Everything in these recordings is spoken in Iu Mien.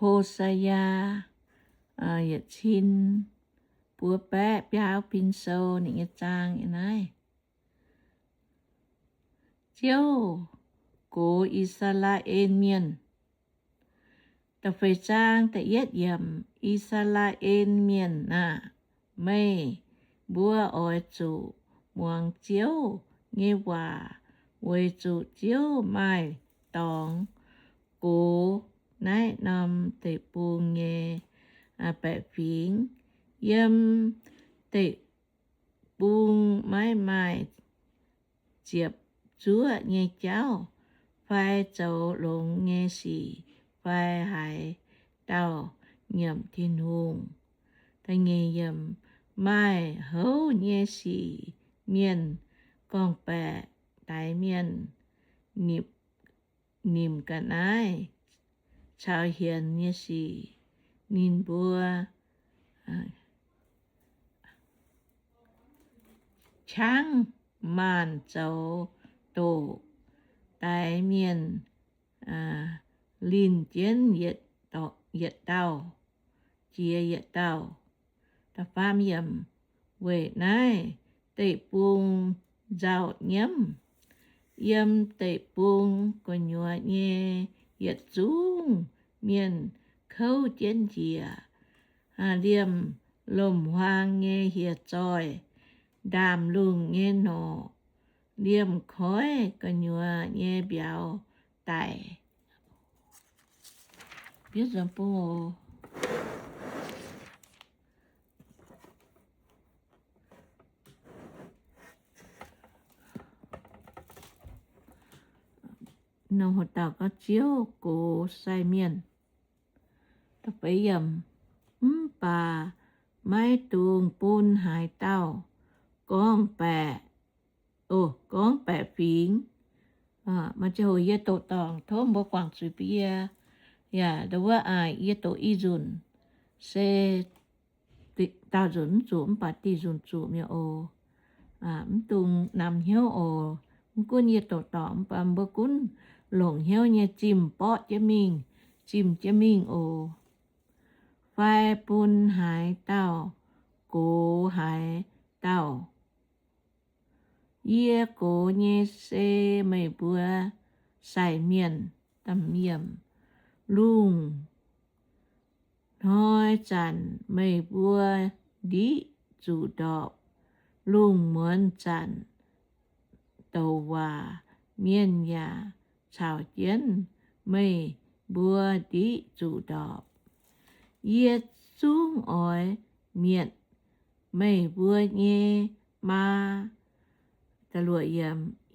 Ho^saa^yaa yietc cin buo baeqv biauv bin sou ninh nyei zaang yiem naaiv. Ziouv gox I^saa^laa^en Mienh. Da'feix zaang da'yietv yiemc. I^saa^laa^en Mienh aah! Meih mbuo oix zuqc muangx Ziouv nyei waac, weic zuqc Ziouv maaih dorngx gox naaiv norm deic-bung nyei baeqc fingx. Yiem deic-bung maiv maaih ziepc zuoqv nyei jauv, fai zoux longx nyei sic, fai haaix dauh nyiemc Tin-Hungh. Maaih houv nyei sic mienh gorngv-baeqc daix mienh, nimc ga'naaiv caux hienx nyei sic. Ninh mbuo qangv maanc zoux doqc daix mienh, linh jienv yietc dauh jiex yietc dauh. Weic naaiv deic-bung nzauh nyiemv. Yiem deic-bung gu'nyuoz nyei yietc zungv mienh kouv jienv njiec. Liemh lomc-huaang nyei hieh zoih, ndaamv-lungh nyei norqc, liemh koiv gu'nyuoz nyei mbiauz daic. Ziouv gox sai mienh. Mv baac maiv dungx bun haaix dauh gorngv-baeqc, o, gorngv-baeqc fingx. Maaih ziangh hoc yie doqc dorngc tov mbuo guangc zuiz bun yie. Yaac ndau wuov yie doqc i nzunc se dauh nzunc mv zuqc, mv baac diuh nzunc zuqc mi'aqv oc. Mv dungx namx hnyouv oc. Mv gunv yie doqc dorngc, mv baac mbuo gunv longc hnyouv nyei zimh borqv jienv mingh, zimh jienv mingh oc. Fai bun haaix dauh gox haaix dauh. Yie gox nyei se meih mbuo sai mienh. Lungh hnoi zanc meih mbuo ndiqv zuqc ndorpc. Lungh muonz zanc douc waac mienh yaac caux jienv meih mbuo ndiqv zuqc ndorpc. Yie zungv oix mietc meih mbuo nyei maa.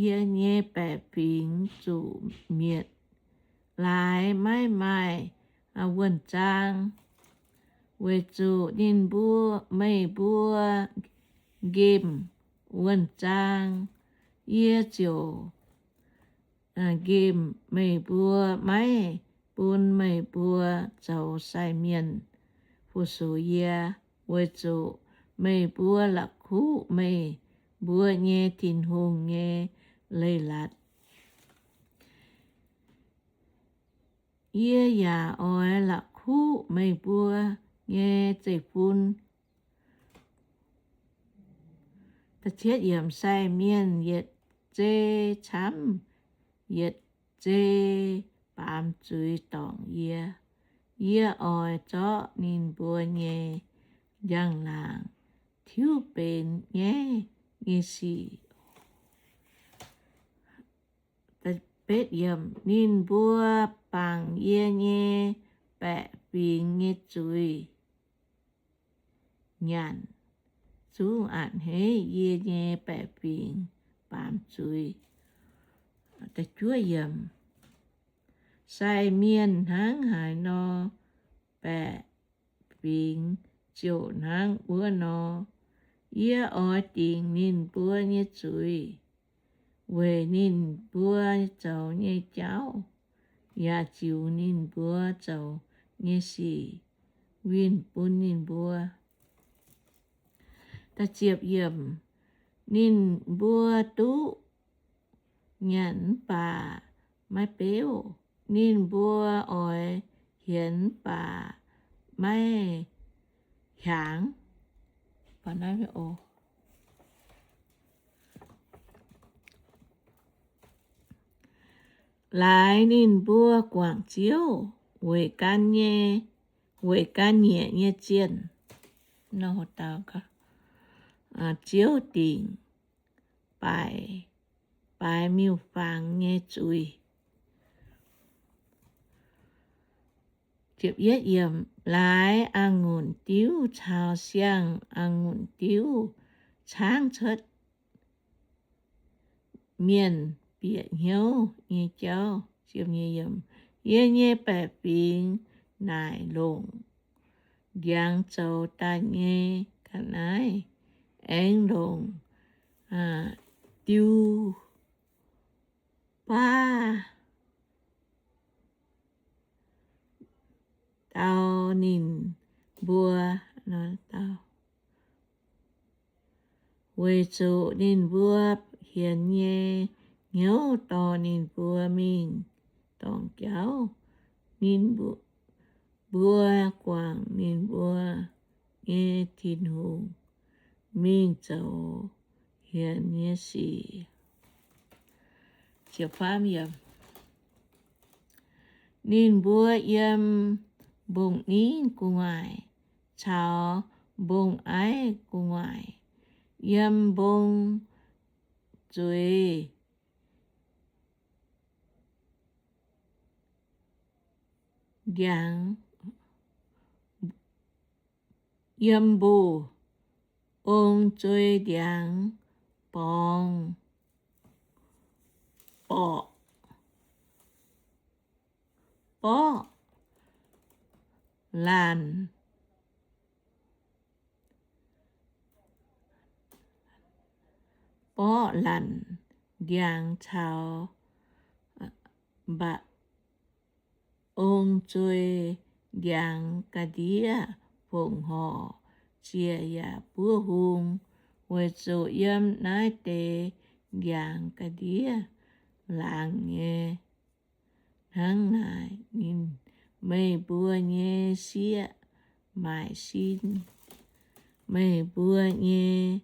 Yie nyei baeqc fingx zuqc mietc laaix maiv maaih wuonh zaang, weic zuqc ninh mbuo, meih mbuo nqemh wuonh zaang. Yie ziouc nqemh meih mbuo, maiv bun meih mbuo zoux sai mienh fu-sux yie, weic zuqc meih mbuo la'kuqv meih mbuo nyei Tin-Hungh nyei leiz-latc. Yie yaac oix la'kuqv meih mbuo nyei zeiv-fun. Sai mienh yietc zei camv yietc zei baamz zuiz dorngc yie. Yie oix zorqv ninh mbuo nyei njang-laangc tiuv benx nyaiv nyei sic. Ninh mbuo bangc yie nyei baeqc fingx nyei zuiz nyanc, zungv a'hneiv yie nyei baeqc fingx baamz zuiz. Sai mienh hnangv haaix nor, baeqc fingx ziouc hnangv wuov nor. Yie oix dingc ninh mbuo nyei zuiz weic ninh mbuo zoux nyei jauv, yaac ziux ninh mbuo zoux nyei sic winh bun ninh mbuo. Ninh mbuo duqv nyanc mv baac maiv beuv. Ninh mbuo oix hienx baac maiv hiaangx. Laaix ninh mbuo guangc Ziouv weic gan nyei, weic gan nyieqc nyei zienh. Ziouv dingc baaix, baaix miuc-fangx nyei zuiz. Laaix a'ngunc diuv caux siang-a'ngunc diuv caangv cuotv mienh bieqc hnyouv nyei jauv. Yie nyei baeqc fingx naaic longc ndiangx zoux daaih nyei ga'naaiv, aengx longc diuv baav dau ninh mbuo, weic zuqc ninh mbuo hienx nyei hnyouv dorh ninh mbuo mingh dorngc jauv. Ninh mbuo guangc ninh mbuo nyei Tin-Hungh mingh zoux hienx nyei sic. Ninh mbuo yiem mbong-ningv gu'nguaaic caux mbong-aiv gu'nguaaic, yiem mbong zueiz ndiangx, yiem mbong-ong zueiz ndiangx borngz, borqc, borqv lanc, borqv lanc ndiangx caux mba'ong zueiz ndiangx ga'ndiev fongc horc ziec yaac buov hung, weic zuqc yiem naaiv deix ndiangx ga'ndiev laangz nyei. Hnangv naaic ninh, meih mbuo nyei sieqv maaic sin, meih mbuo nyei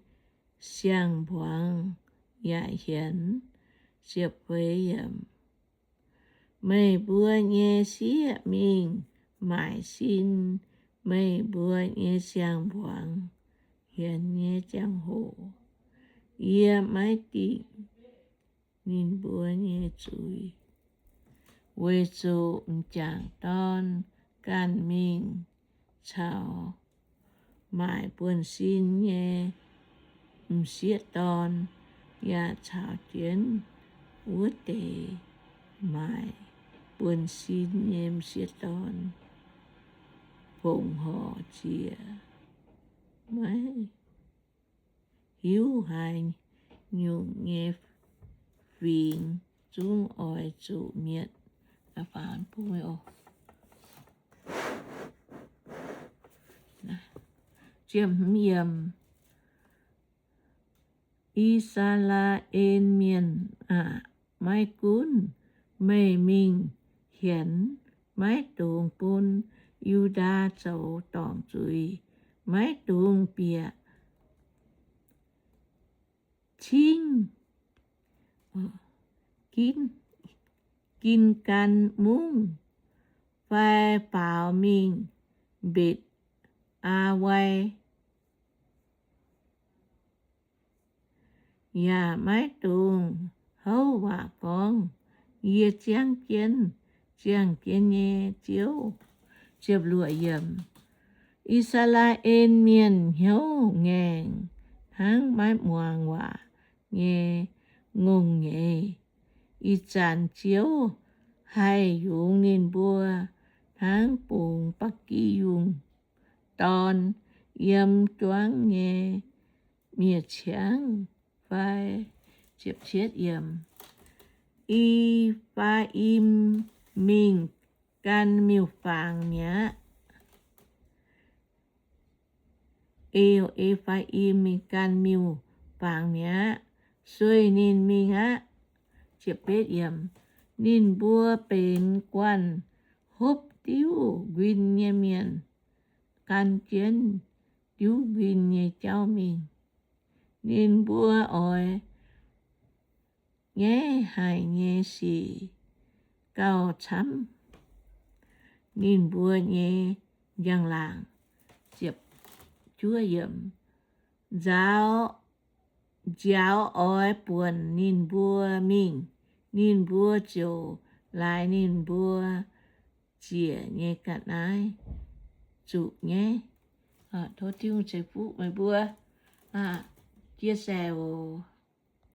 siang-mbuangz yaac hienx. Meih mbuo nyei sieqv mingh maaic sin, meih mbuo nyei siang-mbuangz hienx nyei ziangh hoc, yie maiv dingc ninh mbuo nyei zuiz, weic zuqc m'jangc dorn ganh mingh caux maaic buonv-sin nyei m'sieqv dorn, yaac caux jienv wuov deix maaic buonv-sin nyei m'sieqv dorn fongc horc ziec, maiv hiuv haaix nyungc nyei fingx zungv oix zuqc mietc. I^saa^laa^en Mienh aah! Maiv gunv meih mingh hienx, maiv dungx bun Yu^ndaa zoux dorngc zuiz, maiv dungx bieqc cingv Gin^gaan Mungv fai faaux mingh Mbetc^aa^wai, yaac maiv dungx houv waac gorngv, Yie ziangv jienv, ziangh jienv nyei Ziouv. I^saa^laa^en Mienh hnyouv ngaengc hnangv maiv muangx waac nyei ngongh nyeiz. Ih zanc Ziouv haih yungz ninh mbuo hnangv bungx ba'gi yungh dorn yiem juangv nyei miev-ciangv fai? E^faa^im mingh gan miuc-fangx mi'aqv. E^faa^im mingh gan miuc-fangx mi'aqv. Sueih ninh mingh aqv. Ninh mbuo benx guanh hopv diuv nquin nyei mienh gan jienv diuv nquin nyei jauv mingh. Ninh mbuo oix nyaiv haic nyei sic gauh camv ninh mbuo nyei njang-laangc. Nzaaux, nziaaux oix buonc ninh mbuo mingh, ninh mbuo ziouc laaix ninh mbuo ziec nyei ga'naaiv zuqc nyaiv. Tov Tin-Hungh ceix fuqv meih mbuo. Chia sẻ oc.